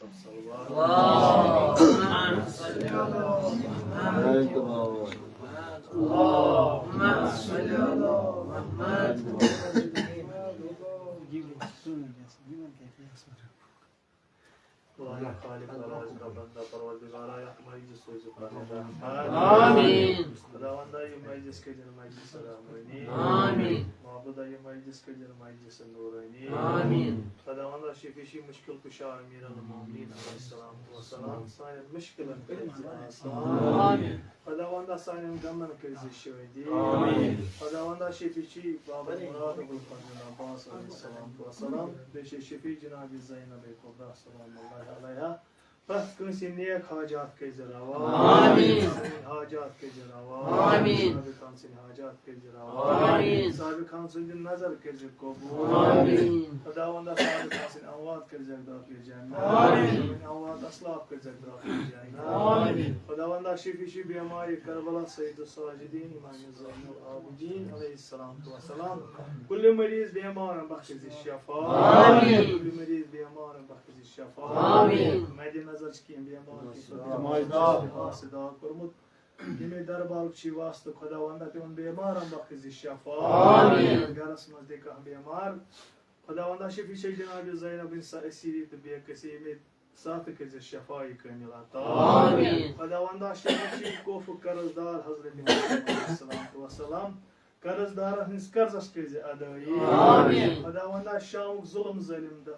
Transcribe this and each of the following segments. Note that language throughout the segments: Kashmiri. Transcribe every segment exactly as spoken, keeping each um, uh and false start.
اللهم صل على محمد. اللهم صل على محمد. خالق الرازق بندہ پروردگارا، یتھ مجلس سوزِ پننہِ رحمت۔ آمین۔ خداوندا، یہِ مجلس کٔرِن مجلس رحمانی۔ آمین۔ معبودا، یہِ مجلس کٔرِن مجلس نورانی۔ آمین۔ خداوندا، شفیع چھی مشکل کشا امیر المومنین علیہ الصلوۃ والسلام سانٮ۪ن مشکلن کٔرۍ زِ آسان۔ آمین۔ خداوندا، سانٮ۪ن غمن کٔرۍ زِ شٲدی۔ آمین۔ خداوندا، شفیع چھی بابا مراد ابوالفضل عباس علیہ الصلوۃ والسلام، بیٚیہِ چھِ شفیع جناب زینب کبریٰ سلام اللہ علیہا، پرٛٮ۪تھ کٲنٛسہِ نیک حاجات کٔرۍ زِ روا۔ آمین۔ سٲنۍ حاجات کٔرۍ زِ روا۔ آمین۔ صابر خان سٕنٛدۍ حاجات کٔرۍ زِ روا۔ آمین۔ صابر خان سٕنٛدِ نظر کٔرۍ زِ قبول۔ آمین۔ خداوندا، صابر خان سٕنٛدۍ اموات کٔرۍ زِ داخل جنت۔ آمین۔ سٲنۍ اموات اسلاف کٔرۍ زِ داخل جنت۔ آمین۔ خداوندا، شفیع چھی بیمارِ کربلا سید الساجدین امام زین العابدین علیہ الصلوۃ والسلام، کُلہِ مریض بیمارن بخش زِ شفا۔ آمین۔ کُلہِ مریض بیمارن بخش زِ شفا۔ آمین۔ مدِ نظر چھِ کینٛہہ بیمار، کینٛہہ چھِ آسہِ دعا کوٚرمُت۔ ییٚمے دربارُک چھُ واسطہٕ، خداوندا، تِمن بیمارن بخش زِ شفا۔ آمین۔ گرس منٛز تہِ کانٛہہ بیمار، خداوندا، شفیع چھے جناب زینب ہٕنٛز سۄ اسیری تہٕ بیکسی، ییٚمے ساتہٕ کٔرۍ زِ شفاعی کٲمل عطا۔ آمین۔ خداوندا، شفیع چھی کوفہٕ قرض دار حضرت محمد علیہ الصلوۃ والسلام، قرض دارن ہٕنٛز قرضس کٔرۍ زِ ادٲیی۔ آمین۔ خداوندا، شامُک ظلم ظٲلم دہ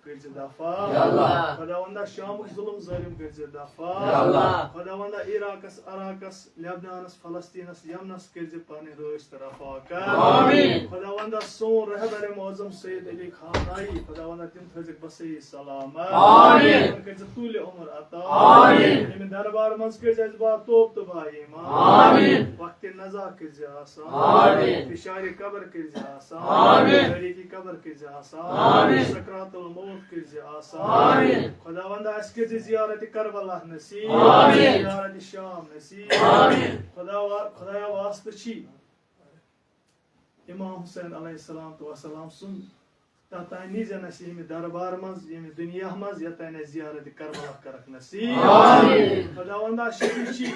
کٔرۍ زِ دفا۔ یا اللہ۔ خداوندا، شامُک ظلم ظٲلم کٔرۍ زِ دفا۔ یا اللہ۔ خداوندا، عراقس، عراقس، لبنانس، فلسطینس، یمنس کٔرۍ زِ پنٕنۍ رٲچھ تہٕ رفاقت۔ آمین۔ خداوندا، سون رہبر معظم سید علی خامنائی، خداوندا، تِم تھٲوزِکھ بسٲیی سلامت۔ آمین۔ تِمن کٔرۍ زِ طول عمر عطا۔ آمین۔ ییٚمہِ دربار منٛز کٔرۍ زِ اَسہِ با توب تہٕ با ایمان۔ آمین۔ وقت نزا کٔرۍ زِ آسان۔ آمین۔ فشار قبر کٔرۍ زِ آسان۔ آمین۔ تاریخی قبر کٔرۍ زِ آسان۔ آمین۔ سکرات الموت کٔرۍ زِ آسان۔ آمین۔ خداوندا، اَسہِ کٔرۍ زِ زیارت کربلا نصیب۔ آمین۔ زیارت شام نصیب۔ آمین۔ خدا وا-، خدایا، واسطہٕ چھی امام حسین علیہ الصلوۃ والسلام سُنٛد، تتھ تام نیٖزٮ۪ن اَسہِ ییٚمہِ دربار منٛز، ییٚمہِ دُنیا منٛز، یتھ تام اَسہِ زیارت کربلا کرکھ نصیب۔ آمین۔ خداوندا، شفیع چھی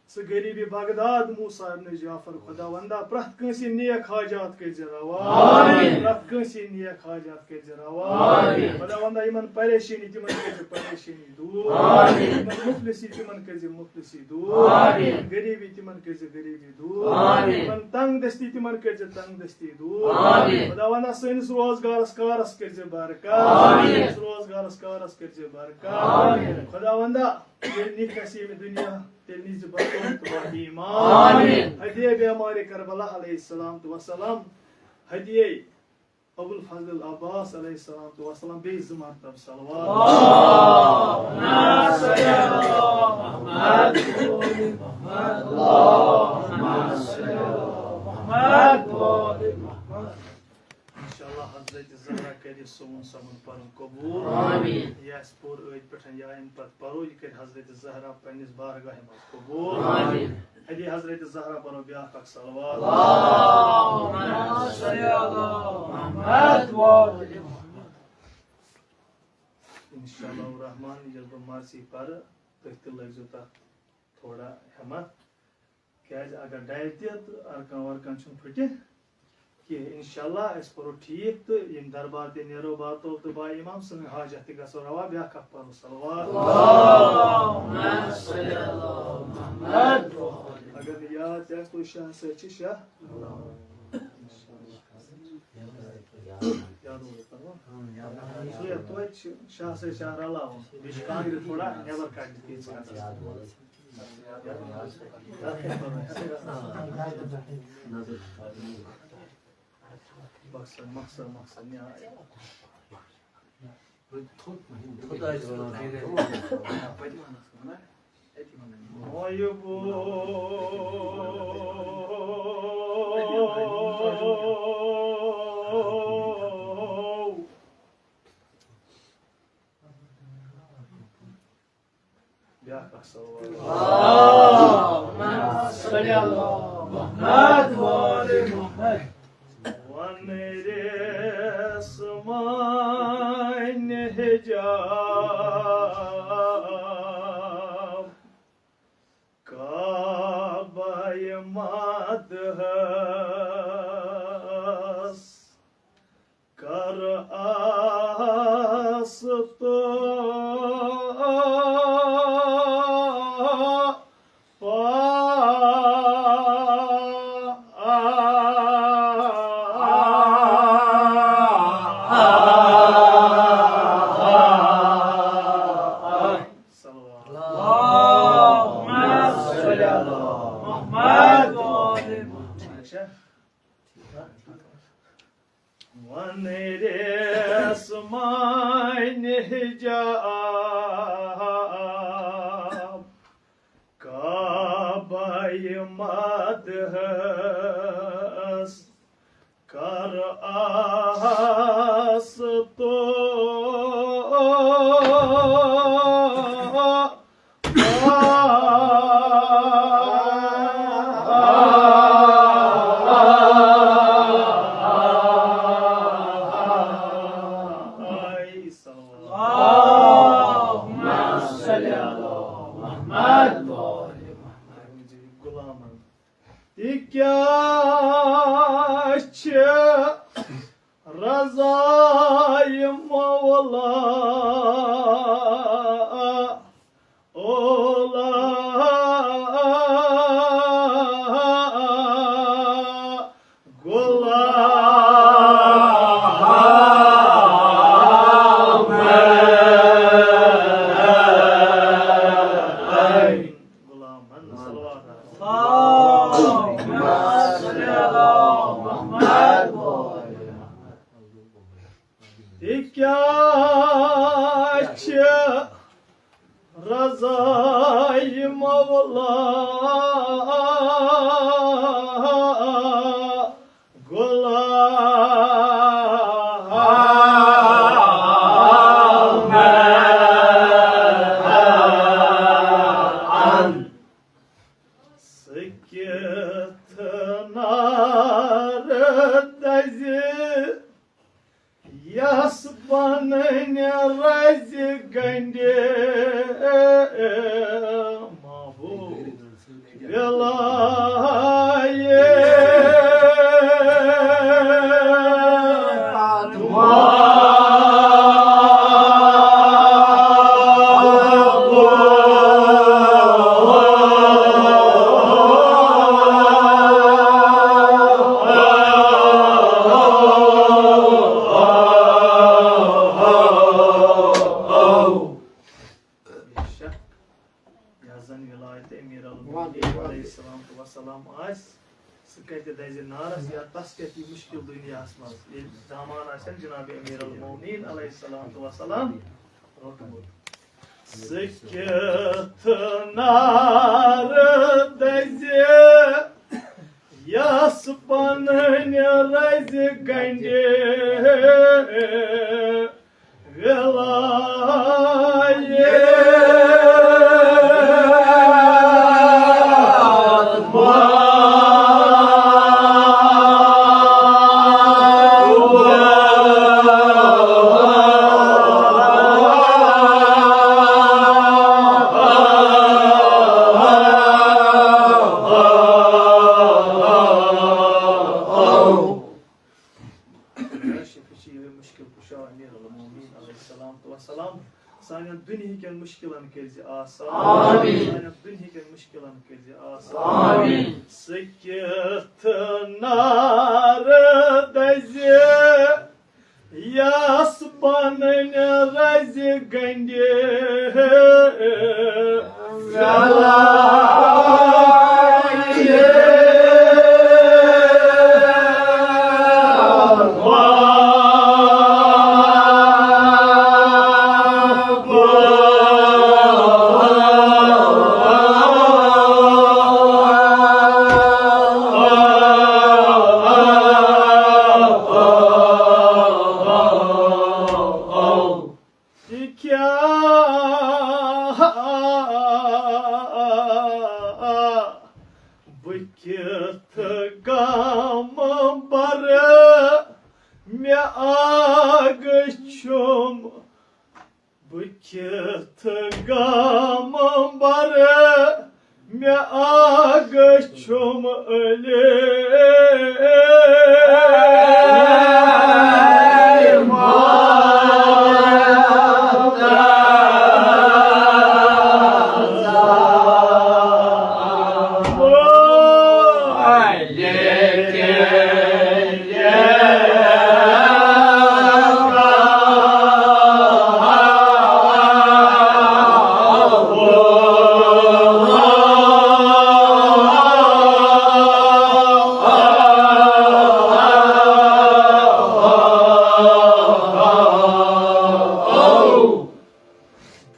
سُہ غریبِ بغداد موسیٰ ابن جعفر، خداوندا، پرٛٮ۪تھ کٲنٛسہِ نیک حاجات کٔرۍ زِ روا۔ آمین۔ پرٛٮ۪تھ کٲنٛسہِ نیک حاجات کٔرۍ زِ روا۔ آمین۔ خداوندا، یِمن پریشٲنی، تِمن کٔرۍ زِ پریشٲنی دور۔ آمین۔ یِمن مفلسی، تِمن کٔرۍ زِ مفلسی دور۔ آمین۔ غریبی، تِمن کٔرۍ زِ غریبی دور۔ آمین۔ یِمن تنگ دستی، تِمن کٔرۍ زِ تنگ دستی دور۔ آمین۔ خداوندا، سٲنِس روزگارس کارس کٔرۍ زِ برکت۔ آمین۔ سٲنِس روزگارس کارس کٔرۍ زِ برکت۔ آمین۔ خداوندا، ییٚلہِ نِکھ اَسہِ ییٚمہِ دُنیا، تیٚلہِ نِزِ برکت تہٕ با ایمان۔ آمین۔ ہدیے بیمارِ کربلا علیہ الصلوۃ والسلام، ہدیے ابوالفضل العباس علیہ الصلوۃ والسلام، بیٚیہِ زٕ مرتبہٕ صلوات۔ اللهم صل على محمد۔ اللهم صل على محمد۔ انشاءاللہ حضرت زہرا کرِ سون سمن پرن قبول۔ آمین۔ یہِ اَسہِ پوٚر أتھۍ پٮ۪ٹھ یا اَمہِ پتہٕ پرو، یہِ کرِ حضرت زہرا پننِس بارگاہہِ منٛز قبول۔ آمین۔ ہدی حضرت زہرا پرو بیاکھ اکھ صلوات۔ اللهم صل على محمد وآل محمد۔ انشاءاللہ الرحمن، ییٚلہِ بہٕ مرثی پرٕ، تُہۍ تہِ لٲگزیو تتھ تھوڑا ہمت، کیازِ اگر ڈرِ تہِ تہٕ ارکان ورکان چھُنہٕ پھٕٹہِ کینٛہہ۔ انشاءاللہ أسۍ پرو ٹھیٖک تہٕ ییٚمہِ دربار تہِ نیرو با توب تہٕ با ایمان، سٲنۍ حاجت تہِ گژھو روا۔ بیاکھ اکھ پرو صلوات۔ اللهم صل على محمد۔ اگر نہٕ یاد تہِ آسہِ، تُہۍ شاہ صٲب چھِ شاہ۔ یاد اوس پرو۔ سُے یتھ توتہِ چھِ شاہ صٲب شاہ رلاوُن۔ بیٚیہِ چھِ کانٛگرِ تھوڑا نٮ۪بر کڑنہِ تیٖژ کَتھ۔ مقصد، مقصد، مقصد، نہایت۔ خۄداے چھُ وَنان، بیٚیہِ گژھِ وَنان۔ پٔتمہِ وَنان، أتی وَنان۔ بیاکھ اکھ صلوات۔ اللهم صل على محمد وآل محمد۔ وَنَرِثُ مَنْ حِجَابَ اللهم صل على محمد وآل محمد. وَنَرَسْمَانِ حجاب کعبہ مدحس کر آس تو. اللهم صل على محمد وآل محمد. غلامن تہِ کیٛاہ چھِ رضاے مولا اولا غلام. غلامن صلوات. اللهم صل على محمد وآل محمد. تہِ کیٛاہ چھِ رضاے مولا غلام. سُہ کِتھ نارٕ دَزِ یَس پنٕنۍ رَزِ گنٛڈِ. محبوب ولایت بے شک، یۄس زن ولایت امیر المومنین علیہ الصلوۃ والسلام آسہِ، سُہ کتہِ دزِ نارس یا تس کتہِ یہِ مشکل دنیاہس منٛز، ییٚلہِ دامان آسن جناب امیر المومنین علیہ الصلوۃ والسلام۔ روٚٹمُت۔ سُہ کِتھ نارٕ دزِ، یس پنٕنۍ رزِ گنڈِ۔ شفیع چھِ یِہوٚے مُشکِل کُشا امیر المومنین علیہ الصلوۃ والسلام۔ سانٮ۪ن دُنہِکٮ۪ن مُشکِلن کٔرۍ زِ آسان۔ آمین۔ سانٮ۪ن دُنہِکٮ۪ن مُشکِلن کٔرۍ زِ آسان۔ آمین۔ سُہ کِتھ نارٕ دَزِ، یَس پنٕنۍ رَزِ گنڈِ۔ تہِ کیٛاہ بہٕ کِتھ گامہٕ برٕ، مےٚ آگ چھُم، بہٕ کِتھ گامہٕ برٕ، مےٚ آگ چھُم علی۔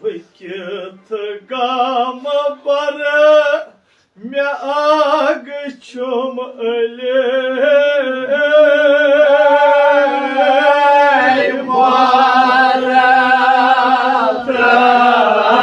بہٕ کِتھ گامہٕ بَرٕ مےٚ آگ چھُم ألے بارٕ ترٛاوان۔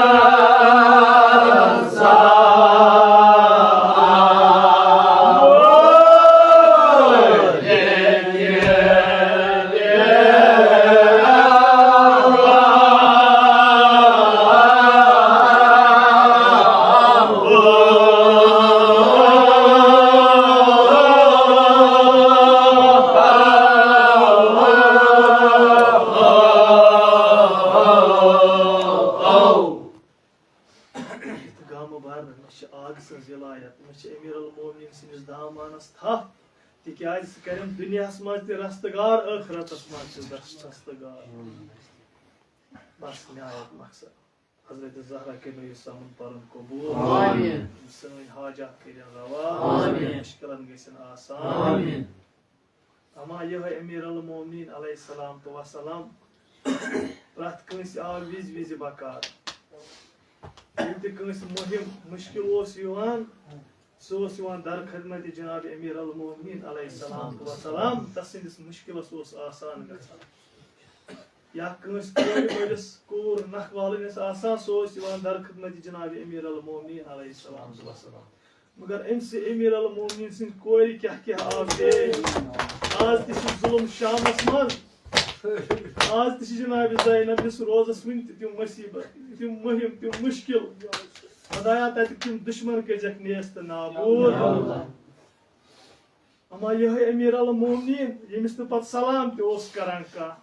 گامہٕ بھر، مےٚ چھِ آگہٕ سٕنٛز ولایت، مےٚ چھِ امیر المومنین سٕنٛدِس دامانس تھپھ، تِکیازِ سُہ کرٮ۪م دُنیاہس منٛز تہِ رستگار، ٲخرتس منٛز تہِ رس-، رستگار۔ بس نہایت مقصد۔ حضرت زہرا کٔرِنو یہِ سَمُن پَرُن قبوٗل۔ آمین۔ سٲنۍ حاجات کٔرِن روا۔ آمین۔ مُشکِلَن گٔژھِن آسان۔ آمین۔ اما یِہوٚے امیر المومنین علیہ الصلوۃ والسلام، پرٛٮ۪تھ کٲنٛسہِ آو وِزِ وِزِ بکار۔ ییٚلہِ تہِ کٲنٛسہِ مُہِم مُشکِل اوس یِوان، سُہ اوس یِوان در خدمت جناب امیر المومنین علیہ الصلوۃ والسلام، تسٕنٛدِس مُشکِلَس اوس آسان گژھان۔ یا کٲنٛسہِ کورِ مٲلِس کوٗر نکھٕ والٕنۍ ٲس آسان، سُہ اوس یِوان در خدمت جناب امیر المومنین علیہ الصلوۃ والسلام۔ مگر أمۍ سٕے امیر المومنین سٕنٛدِ کورِ کیٛاہ کیٛاہ آو پیش۔ آز تہِ چھُ ظُلُم شامس منٛز۔ آز تہِ چھِ جناب زینب یَس روزس وُنہِ تہِ تِم مصیبت، تِم مُہِم، تِم مُشکِل۔ خدایا، تَتِکۍ تِم دُشمن کٔرۍزٮ۪کھ نیست نابود۔ اما یِہوٚے امیر المومنین، ییٚمِس نہٕ پتہٕ سلام تہِ اوس کران کانٛہہ۔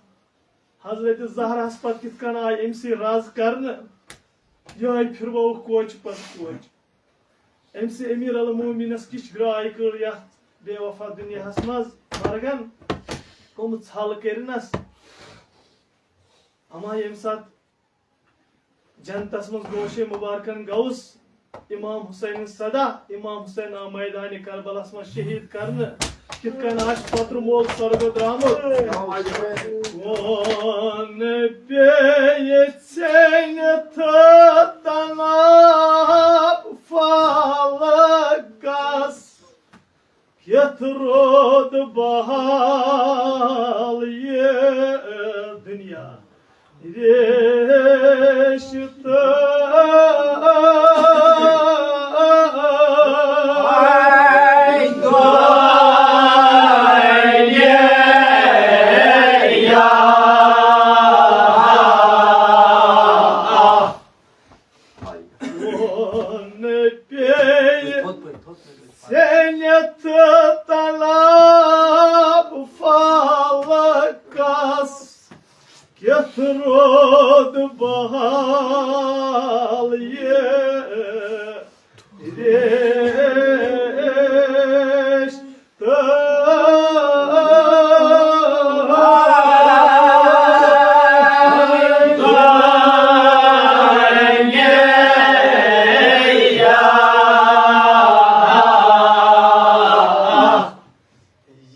حضرت زہراہس پتہٕ کِتھ کٔنۍ آیہِ أمۍ سٕے راز کرنہٕ؟ یِہوٚے پھِرووُکھ کوچہِ پتہٕ کوچہِ۔ أمۍ سٕے امیر المومنینس کِژھ گراے کٔر یتھ بے وفا دُنیاہس منٛز مرگن، کٕم ژھل کٔرنس۔ اما ییٚمہِ ساتہٕ جنتس منٛز گوشے مبارکن گوس، امام حسین سدا، امام حسین آو میدان کربلاہس منٛز شہید کرنہٕ۔ کِتھ کٔنۍ آسہِ پترٕ مول سۄرگہٕ درٛامُت؟ کون پیٚیہِ ژھیٚنِتھ تناب فالکس؟ کیُتھ روٗد بحال یہِ دُنیا ریش تہٕ ووٚن پیٚیہِ ژھیٚنِتھ تلاب فالکس، کیُتھ روٗد بحال یہِ ریش تہٕ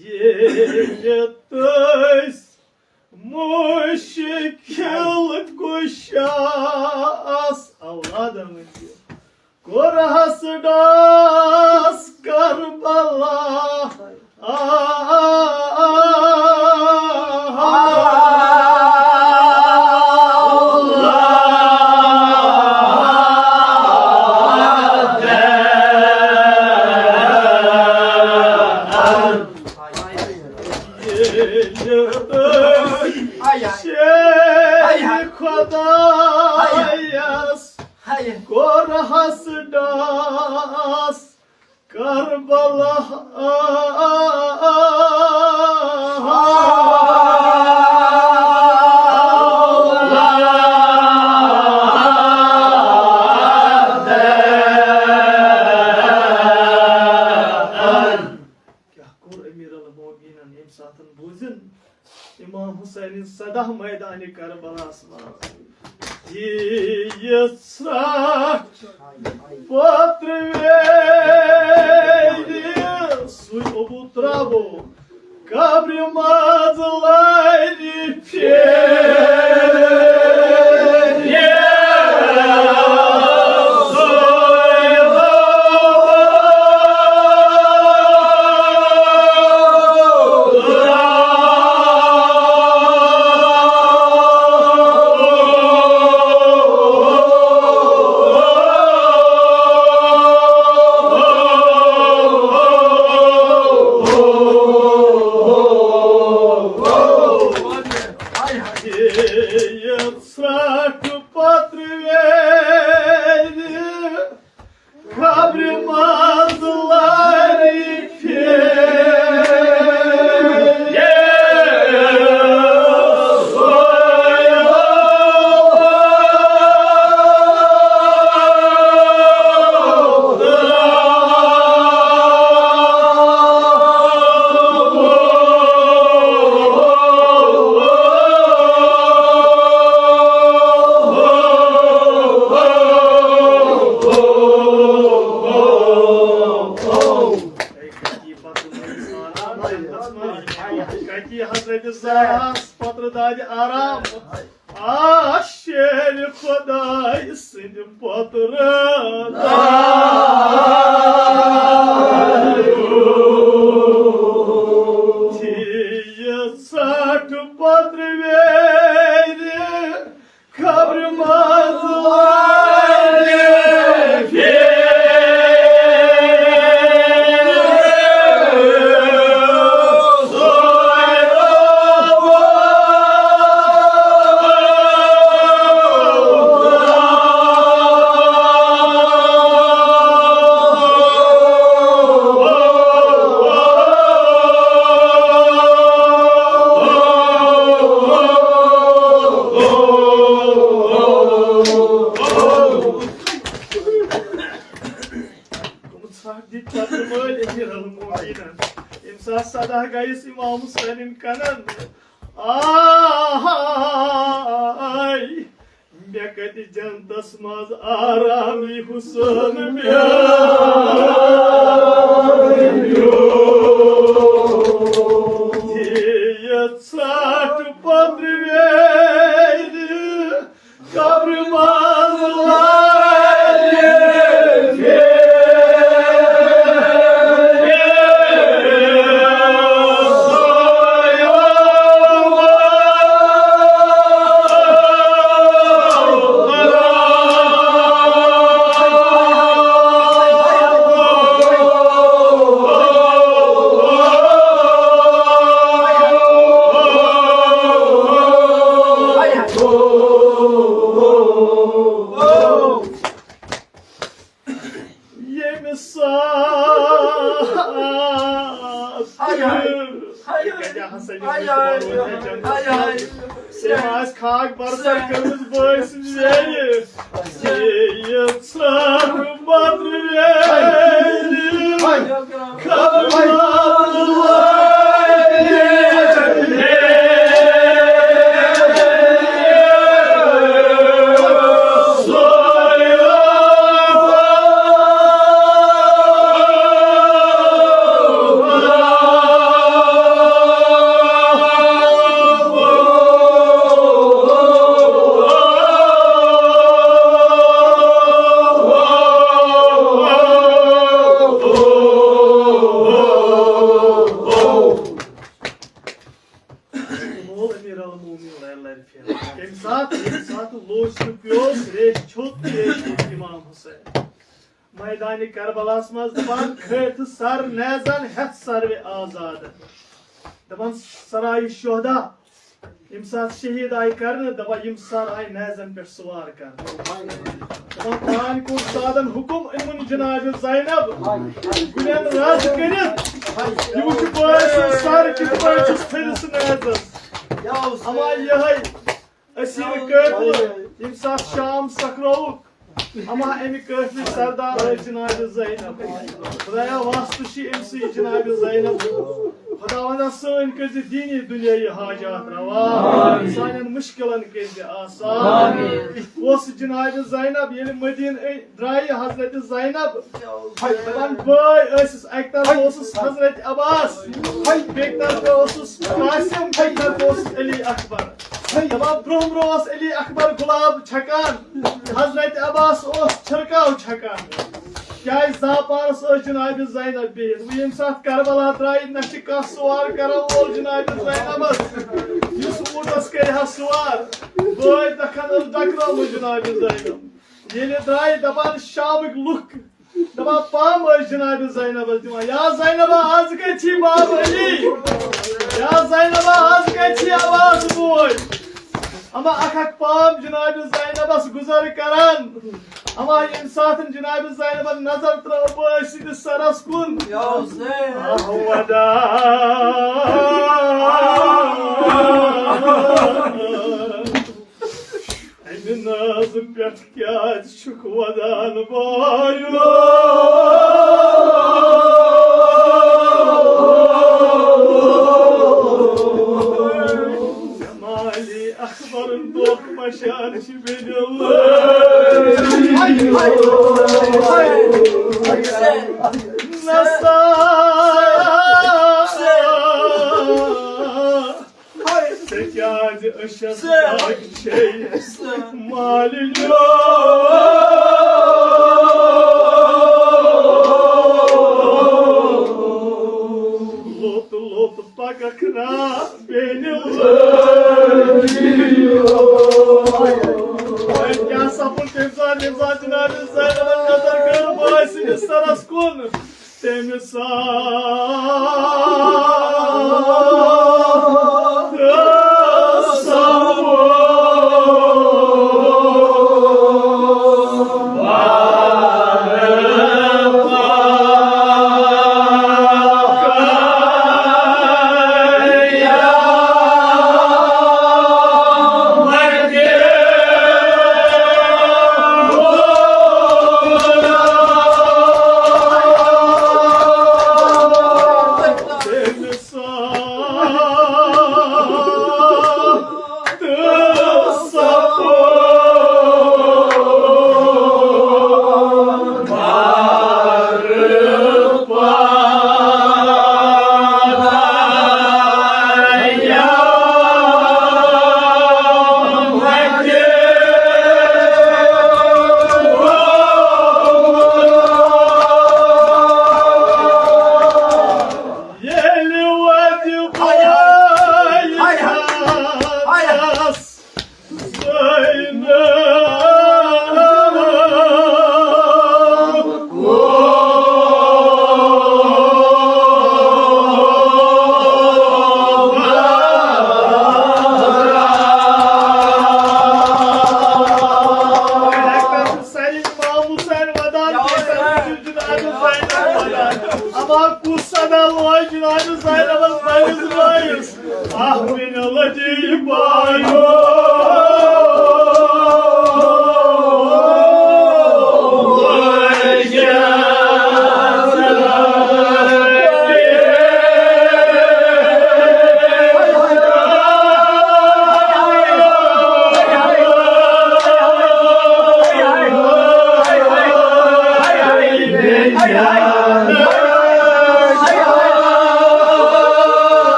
ییٚلہِ تٔسۍ مُشکِل کُشاس، اولادن ؤنۍ زِ، کوٚرہس ڈاس کربلا۔ آ، آ، آ، آ، ییٚلہِ أسۍ شیرِ خۄدایس کوٚرہس ڈاس کربلا۔ کیٛاہ کوٚر امیر المومنینن ییٚمہِ ساتہٕ بوٗزِن امام حسینٕنۍ صدا میدانِ کربلاہس منٛز؟ یہِ ژھرٛٹھ پترٕ ویرِ سُے ابو ترٛاوو قبرِ منٛز لرِ پھیرِ۔ آرام۔ آ شیر خداے سٕنٛدِ پۄترٕ۔ تھی یہِ ژھٹھ پۄترٕ ویرِ۔ خبر منٛز والہِ پھیرِ۔ گوٚمُت ژھٹھ دِتھ پتہٕ مٲلۍ امیر المومنیٖنن۔ ییٚمہِ ساتہٕ صدا گٔیَس امام حسینٕنۍ کنن، آے، مےٚ کتہِ جنتس منٛز آرام یی حسین میٛانیو۔ یہِ ژھٹھ پتہٕ ویرِ۔ قبرِ منٛز والہِ پھیرِ۔ ییٚمہِ ساتہٕ آے، آے، آے، آے، آے، آے، آے۔ تٔمۍ آسہِ خاک برسر کٔرمٕژ بٲے سٕنٛزِ ویرِ۔ یہِ ژھٹھ پتہٕ ویرِ۔ مول امیر المومنین رلہِ لرِ پھیرٕ۔ کمہِ ساتہٕ؟ ییٚمہِ ساتہٕ لوچھ تہِ پیوس، ریش چھوٚت، ریش چھوٚت امام حسین۔ میدانِ کربلاہس منٛز دپان، کھٲلۍ تہٕ سر نیزن ہٮ۪تھ سروِ آزاد۔ دپان، سرایہِ شہدا، ییٚمہِ ساتہٕ شہید آیہِ کرنہٕ، دپان، یِم سر آیہِ نیزن پٮ۪ٹھ سوار کرنہٕ۔ دپان، پرٛانہِ کوٚر سادن حُکم، أنۍ وُن جناب زینب گُلٮ۪ن رز کٔرِتھ۔ یہِ وٕچھِ بٲے سُنٛد سر کِتھ پٲٹھۍ چھُس تھٔدِس نیزس۔ اما یِہوٚے اسیٖر قٲفلہٕ، ییٚمہِ ساتہٕ شام سکرووُکھ، اما امہِ قٲفلٕچ سردار ٲس جناب زینب۔ خدایا، واسطہٕ چھُ أمۍ سٕے جناب زینب۔ خداوندا، سٲنۍ کٔرۍ زِ دینی دُنیاہی حاجات روا، سانٮ۪ن مُشکلن کٔرۍ زِ آسان۔ اوس جناب زینب ییٚلہِ مدیٖنہٕ أنۍ درٛایہِ حضرت زینب۔ دپان بٲے ٲسِس، اکہِ طرفہٕ اوسُس حضرت عباس، بیٚکہِ طرفہٕ اوسُس قاسم، بیٚکہِ طرفہٕ اوسُس علی اکبر۔ دپان برونٛہہ برونٛہہ اوس علی اکبر گۄلاب چھکان، حضرت عباس اوس چھرکاو چھکان۔ کیازِ زاپارس ٲس جناب زینب بِہِتھ۔ وۄنۍ ییٚمہِ ساتہٕ کربلا درٛایہِ، نہ چھِ کانٛہہ سوار کرن وول جناب زینبس، یُس اوٗنٹس کرِ ہا سوار۔ بٲے دکھن ٲس ڈکرٲومٕژ جناب زینب۔ ییٚلہِ درٛاے دپان شامٕکۍ لُکھ، دپان پامب ٲسۍ جناب زینبس دِوان، یا زینبا، از کتہِ چھی باب علی؟ یا زینبا، از کتہِ چھی عباس بوے؟ اما اکھ اکھ پامب جناب زینبس گُزر کران۔ اما ییٚمہِ ساتہٕ جناب زینبن نظر ترٲو بٲے سٕنٛدِس سرس کُن، یا حسین۔ آہ وداع۔ امہِ نازٕ پٮ۪ٹھ کیازِ چھُکھ ودان بایو؟ جمالی اکبرن دۄکھ مشان چھِ مےٚ دِلہٕ۔ نسا۔ ژےٚ کیٛازِ أچھ مالِنیو۔ لوٚت لوٚت پککھ نا بیٚنہِ لٲجِیو۔ کیٛاہ سپُد تَمہِ ساتہٕ، ییٚمہِ ساتہٕ جناب زینبن نظر کٔر بٲے سٕنٛدِس سرس کُن؟ تٔمِس آو سمجھ۔ ییٚلہِ وَتہِ ہاے ہاے، ہاے ہاے، ہاے ہاے۔ بایَس زینب۔ سٲری مامہٕ سارِ ودان، جناب زینب ودان۔ اما کُس صدا لوگ جناب زینبس پننِس بٲیِس؟ اکھ منٹ لٔجی بایو۔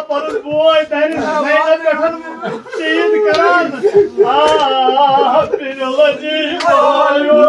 پنُن بوے دَرِ زینب پٮ۪ٹھ شہید کران۔ آ، بِلَلَجی بایو۔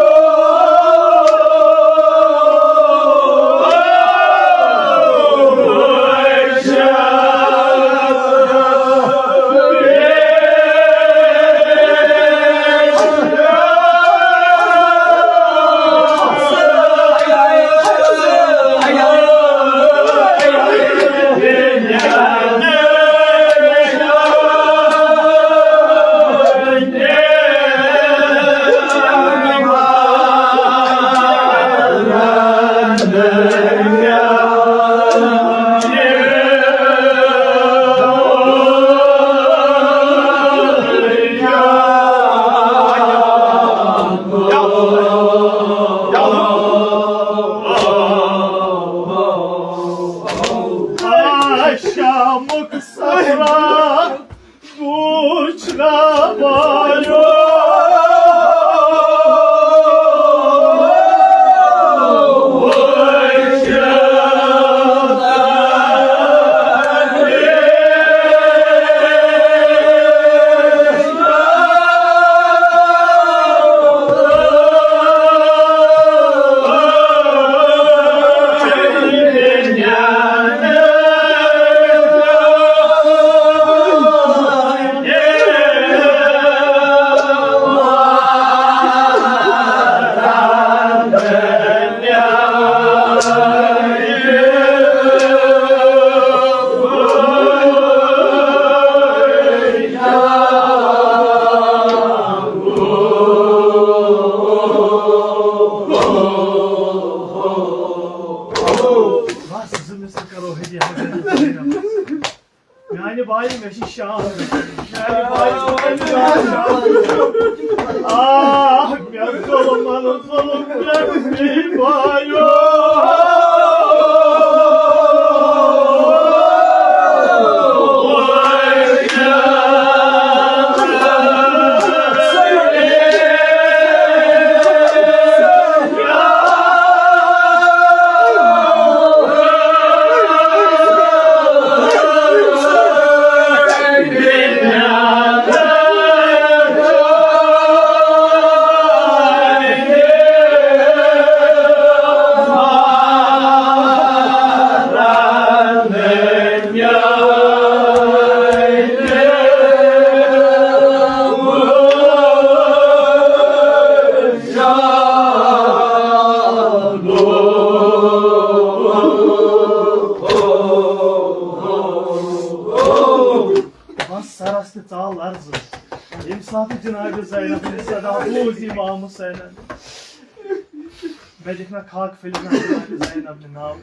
میانہِ بایہِ، مےٚ چھِ شام۔ میانہِ بایہِ، مےٚ چھِ شام۔ آہ، مےٚ ظلم، ظلم، مےٚ چھِ بایو۔ بس سرس تہِ ژاو لرزٕ۔ ییٚمہِ ساتہٕ جناب زینب ہُنٛد صدا بوٗز امام حسینن، مےٚ دِکھ نہ خاک پھٔلِتھ نہ جناب زینب نہِ ناو۔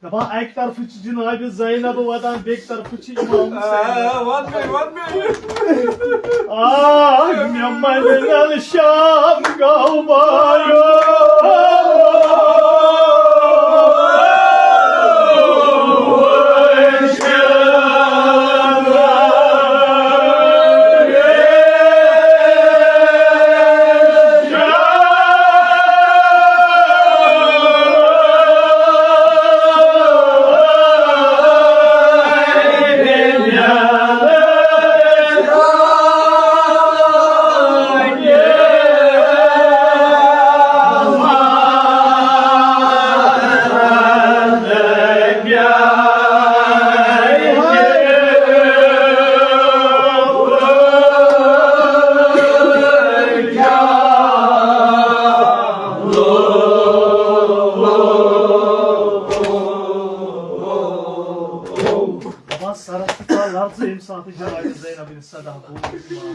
دپان اکہِ طرفہٕ چھِ جناب زینب ودان، بیٚکہِ طرفہٕ چھِ امام حسین۔ آ، وَن مےٚ، وَن مےٚ۔ آ، مےٚ مَنہِ نَل شام گاو بایو۔ دپان سرس تہِ ژاو لرزٕ ییٚمہِ ساتہٕ جناب زینب بن صدا گوٚو۔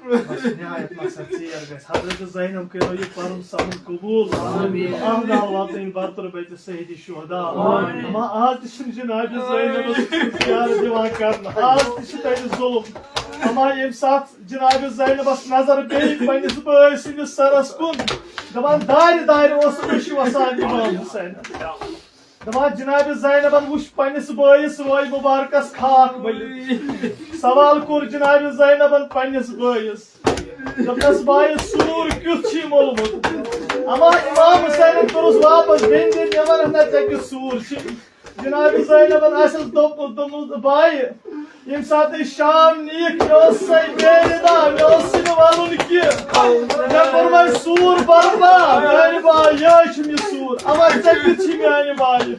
بس نہایت مقصد ژیر گژھِ۔ حضرت زینب کٔرِو یہِ پرُن سمُن قبول۔ آمین۔ اہل حال واتٕنۍ برتر بیتِ سیدِ شہدا۔ آمین۔ اما آز تہِ چھِنہٕ جناب زینبس زیارت دِوان کرنہٕ۔ آز تہِ چھِ تَتہِ ظلم۔ اما ییٚمہِ ساتہٕ جناب زینبس نظر پیٚیہِ پننِس بٲے سٕنٛدِس سرس کُن، دپان دارِ دارِ اوس أچھ وسان امام حسین۔ دپان جناب زینبن وُچھ پننِس بٲیِس روے مبارکس خاک ؤلِتھ۔ سوال کوٚر جناب زینبن پننِس بٲیِس۔ دوٚپنس، بایہِ، سوٗر کیُتھ چھُے مولمُت؟ اما امام حسینن کوٚرُس واپس بیٚنہِ، مےٚ وَنکھ نہ ژےٚ کیُتھ سوٗر چھُے؟ جناب زینبن آسٮ۪س دوٚپمُت، دوٚپمُت، بایہِ، ییٚمہِ ساتہٕ أسۍ شام نِیِکھ، مےٚ اوس سۄے بے رِدا، مےٚ اوس سُہ نہٕ وَنُن کینٛہہ۔ مےٚ کوٚر وۄنۍ سوٗر برباد، میانہِ بایہِ، یِہوٚے چھُم یہِ سوٗر۔ اما ژےٚ کیُتھ چھُے میانہِ بایہِ؟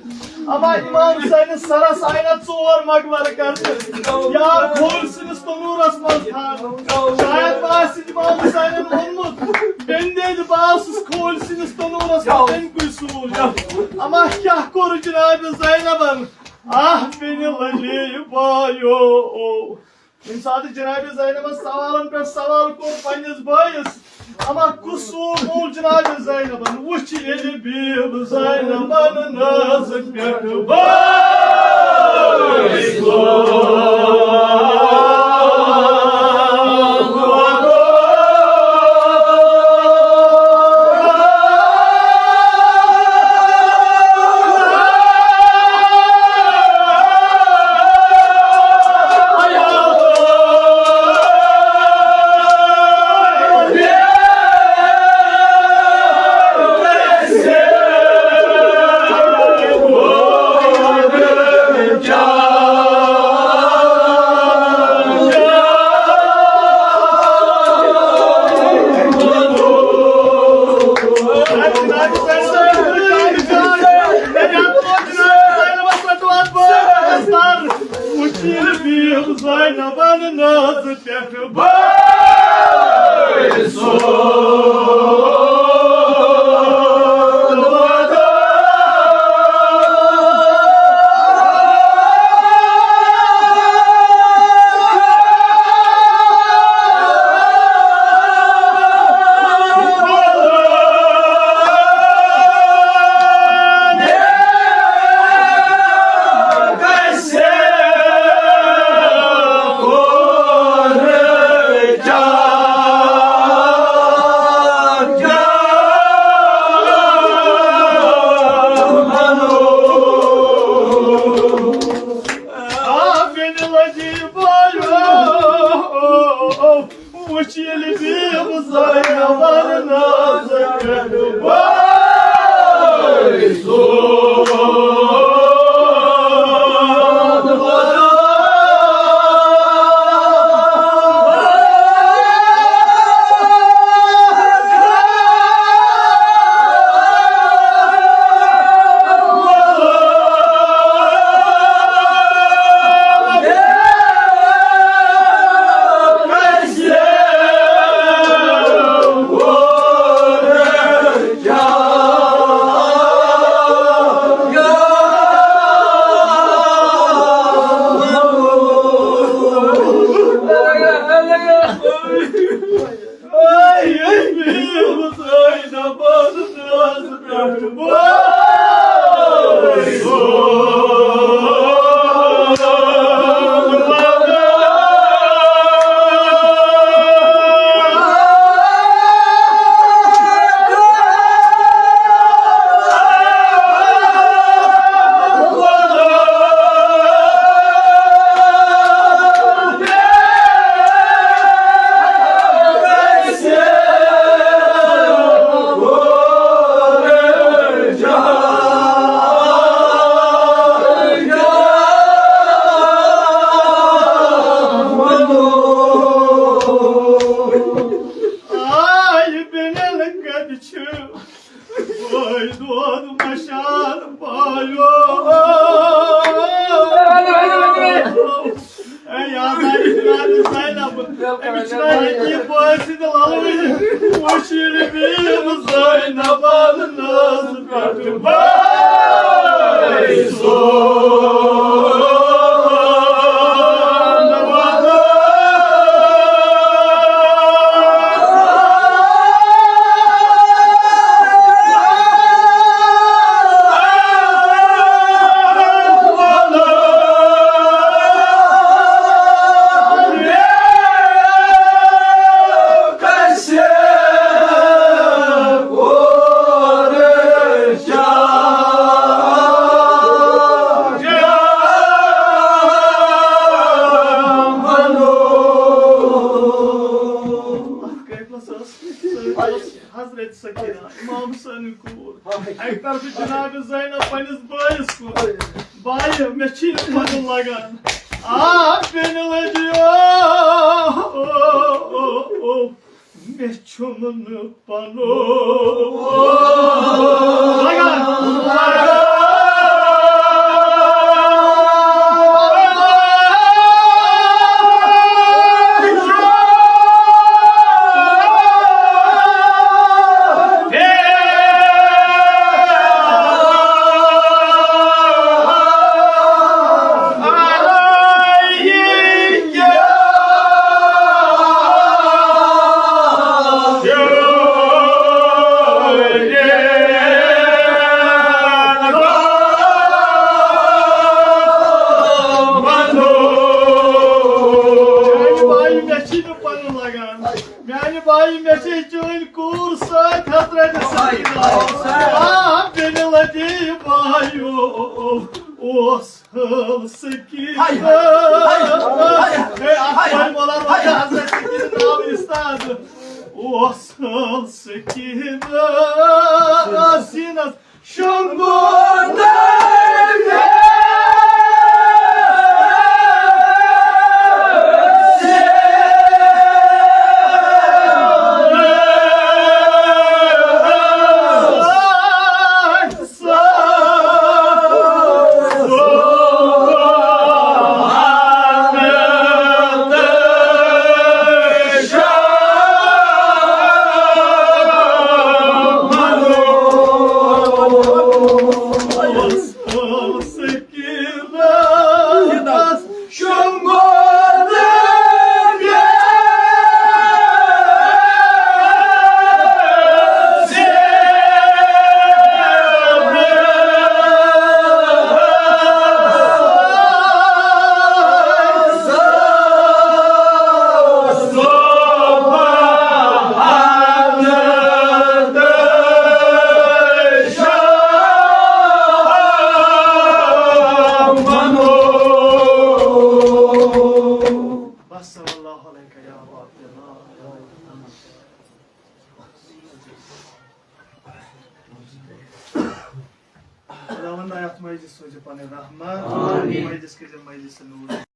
اما امام حسینس سرس آیہِ نہ ژور مقبرٕ کرنہٕ۔ یا کھوٗلۍ سٕنٛدِس تنوٗرس منٛز تھاونہٕ۔ شاید آسہِ امام حسینن ووٚنمُت، بیٚنہِ دِیدِ بہٕ آسُس کھوٗلۍ سٕنٛدِس تنوٗرس منٛز تَمہِ کُے سوٗر۔ اما کیٛاہ کوٚر جناب زینبن؟ آہ بیٚنہِ لجے بایو۔ ییٚمہِ ساتہٕ جناب زینبن سوالن پٮ۪ٹھ سوال کوٚر پننِس بٲیِس، اما کُس سوٗر مول جناب زینبن؟ وُچھ ییٚلہِ بیٖب زینبن نازٕ پٮ۪ٹھ بٲیِس۔ آے بِنیل کَتہِ چھِ؟ بٲے دود مَشان بایو۔ اے یاد آیہِ جناب زینب، أمِس چھُنہ ییٚتی بٲے سٕنٛدِ لَلہٕ وٕنہِ۔ وٕچھ ییٚلہِ بیٖم زینبَن نَظ پٮ۪ٹھ بٲے سُنٛد وَدُن۔ اَتھ قٲفلَس ٲس سۭتۍ حضرت سکینہ، امام حسینٕنۍ کوٗر۔ اَکہِ طرفہٕ جناب زینب پننِس بٲیِس کُن، بایہِ، مےٚ چھی نہٕ پَنُن لگان۔ آ، بیٚنہِ لٔجِو، مےٚ چھُم نہٕ پَنُن لگان۔ میانہِ بایہِ، مےٚ چھی نہٕ پَنُن لگان۔ میانہِ بایہِ، مےٚ چھے چٲنۍ کوٗر سۭتۍ حضرت سکینہ۔ آ، بیٚنہِ لٔجِو بایو، اوس حٲل سکینہ۔ ہاے، ہاے، ہاے، ہاے، ہے، اَتھ ہاے، پٮ۪ٹھ بولان ہاے۔ وۄنۍ حضرت سکینہ ناو اِستاد۔ اوس حٲل سکینہ سیٖنَس شۄنٛگُن۔ بس، صلی اللہ علیک یا عبد اللہ۔ خداوندا، یتھ مجلس سوزِ پنٕنۍ رحمت، آمین۔ مجلس کٔرزِ مجلس نور۔